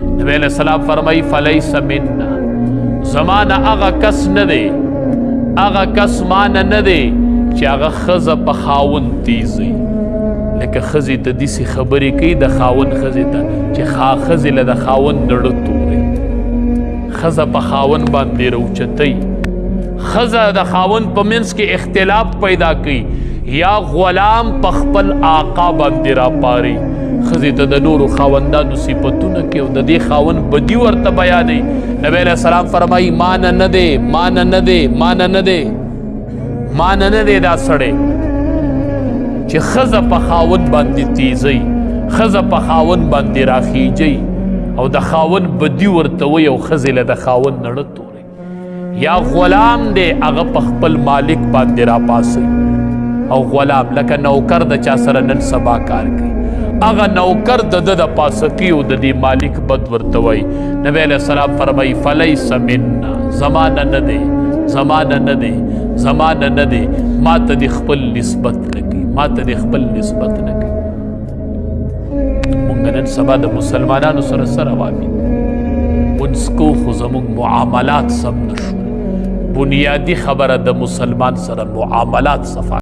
نبی علیہ السلام فرمای فلیس منا، زمانه هغه کس نه دی، هغه کس مان نه دی چې هغه خزه په خاون تیزی، لکه خزه ته دسی خبرې کوي د خاون خزه ته چې خزه له د خاون نړه توري، خزه په خاون باندې روچتي، خزه د خاون په منځ کې اختلاف پیدا کوي، یا غلام په خپل آقا باندې راپاري، خزه ته د نورو خاوندانو صفاتونه کوي او د دې خاون بدی ورته بیانوي. نبی علیہ السلام فرمایي مان نه دی، مان نه دی، مان نه دی، مان نه دی دا سړی چې خزه په خاون باندې تیزي، خزه په خاون باندې راخیږي او د خاون بدی ورته وي او خزه له د خاون نړه توري، یا غلام دی هغه په خپل مالک باندې راپاسي، او غلام لکه نوکر د چا سره نن سبا کار کوي، هغه نوکر د ده د پاسه کوي او د دې مالک بد ورته وایي. نبی علیہ السلام فرمایي فلیس منا، زمانه نه دی، زمانه نه دی، زمانه نه دی، ما ته دې خپل نسبت نه کوي، ما ته دې خپل نسبت نه کوي. مونږ نن سبا د مسلمانانو سره سره روان یو، مونځ کوو خو زمونږ معاملات سم نه شول. بنیادي خبره د مسلمان سره معاملات صفا.